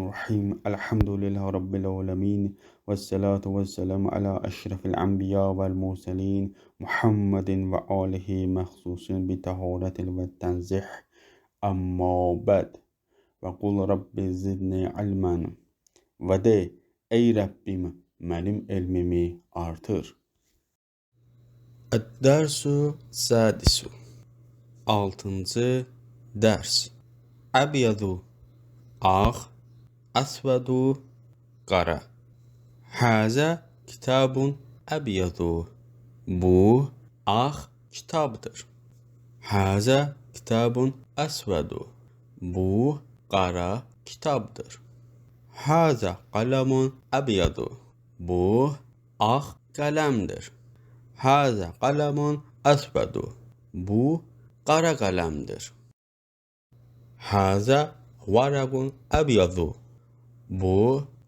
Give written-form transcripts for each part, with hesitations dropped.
Bismillahirrahmanirrahim. Elhamdülillahi Rabbil alemin. Vessalatu vesselamu ala eşrefil enbiya vel murselin. Muhammedin ve alihi mehsusun bi taharetil ve tenzih. Amma ba'd. Ve kul Rabbi zidni ilmen. Ve de ey Rabbim benim elmimi artır. Ed-dersu sadisu. 6. Ders. Əbyadu ağ, əsvədu qara. Həzə kitabun əbyadu. Bu ağ kitabdır. Həzə kitabun əsvədu. Bu qara kitabdır. Həzə qələmun əbyadu. Bu ağ qələmdir. Həzə qələmun əsvədu. Bu qara qələmdir. Həzə vərəqun əbyadu. Bu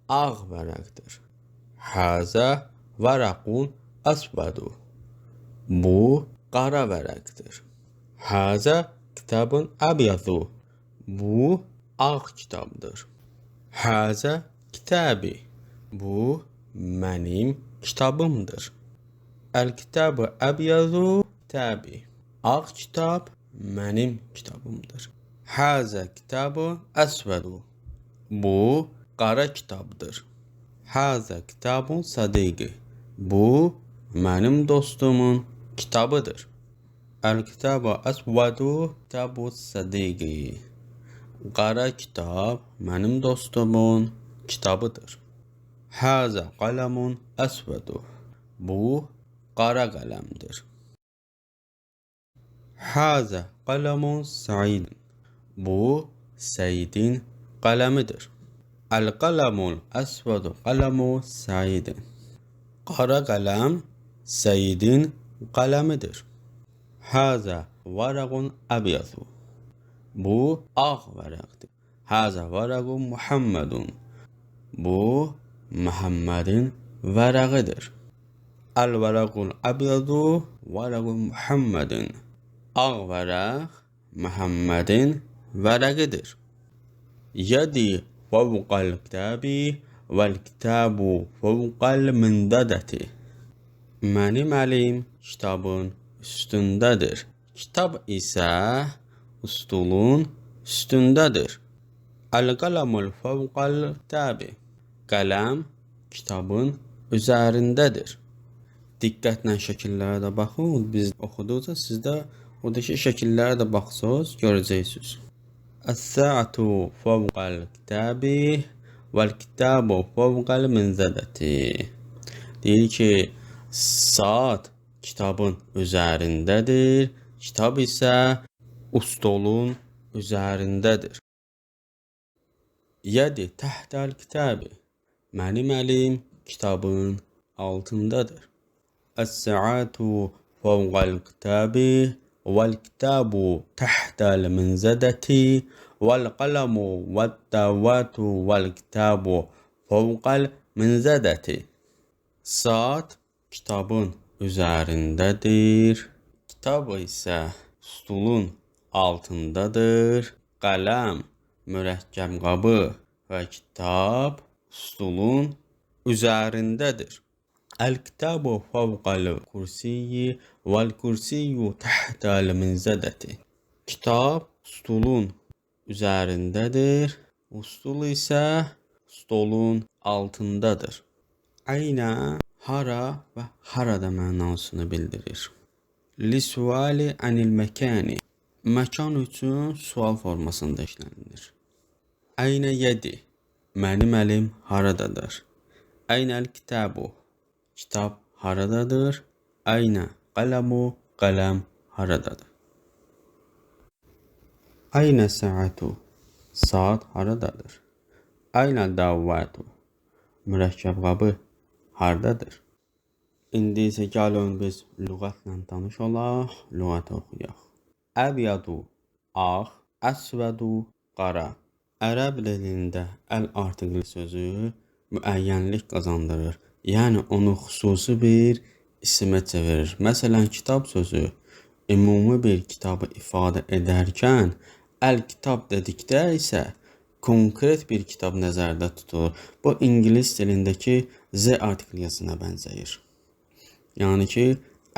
ağ vərəqdir. Həzə vərəqun əsvədu. Bu qara vərəqdir. Həzə kitabun əbyadu. Bu ağ kitabdır. Həzə kitabi. Bu mənim kitabımdır. Əl-kitabı əbyadu kitabi. Ağ kitab mənim kitabımdır. Həzə kitabı əsvədu. Bu qara kitabdır. Həzə kitabun sadiqi. Bu mənim dostumun kitabıdır. Əl-kitabı əsvədu kitabu sadiqi. Qara kitab mənim dostumun kitabıdır. Həzə qələmun əsvədu. Bu qara qələmdir. Həzə qələmun Said. Bu Səidin qələmidir. Əl-qələmul əsvədu qələmu Səidin. Qara qələm Səidin qələmidir. Həzə vərəqun əbyəzu. Bu ağ vərəqdir. Həzə vərəqun Muhammedun. Bu Muhammedin vərəqidir. Əl-vərəqul əbyəzu vərəqun Muhammedin. Ağ vərəq Muhammedin vərəqidir. Yedi fevqal kitabi vel kitabu fevqal mindədəti. Mənim əlim kitabın üstündədir. Kitab isə stulun üstündədir. Əl-qələmul fevqal kitabi. Qələm kitabın üzərindədir. Diqqətlə şəkillərə də baxın. Biz oxuduqca siz də oradakı şəkillərə də baxsınız, görəcəksiniz. Əs-saatu fevqal kitabi vel-kitabu fevqal minzədəti. Deyir ki, saat kitabın üzərindədir, kitab isə stolun üzərindədir. Yedi təhtəl kitabi. Mənim əlim kitabın altındadır. Əs-saatu fevqal kitabi vel-kitabu təhtəl minzədəti vel-qələmu vəd-davatu vel-kitabu fevqal minzədəti. Saat kitabın üzərindədir. Kitab isə stulun altındadır. Qələm, mürəkkəb qabı və kitab stulun üzərindədir. Əl-kitabu fevqal kursiyyi vel-kursiyyu təhtəl minzədəti. Kitab stulun üzərindədir. Stul isə stolun altındadır. Aynə hara və harada mənasını bildirir. Lisuali anil məkani. Məkan üçün sual formasında işlənilir. Aynə yedi. Mənim əlim haradadır? Aynəl kitabu. Kitab haradadır? Aynə qələmu. Qələm haradadır? Aynə saatu. Saat haradadır? Aynə davatu. Mürəkkəb qabı hardadır? İndi isə gəlin biz lüğətlə tanış olaq, lüğəti oxuyaq. Əbyadu ağ, əsvədu qara. Ərəb dilində əl artiqli sözü müəyyənlik qazandırır. Yəni onu xüsusi bir isimə çevirir. Məsələn, kitab sözü ümumi bir kitabı ifadə edərkən əl-kitab dedikdə isə konkret bir kitab nəzərdə tutulur. Bu ingilis dilindəki Z artikliyasına bənzəyir. Yəni ki,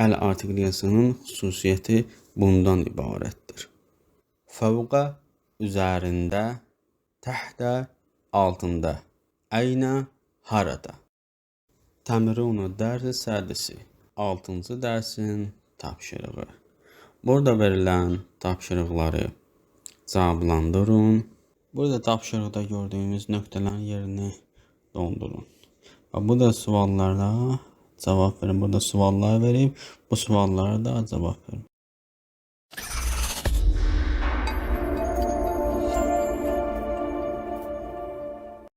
əl artikliyasının xüsusiyyəti bundan ibarətdir. Fəvqə üzərində, təhtə altında, əynə harada. Təmrunu dərsi sədisi, 6-cı dərsin tapşırığı. Burada verilən tapşırıqları cavablandırın. Burada tapşırıqda gördüyümüz nöqtələrin yerini doldurun. Və bu da suallara cavab verin. Burada suallar verib, bu suallara da cavab verin.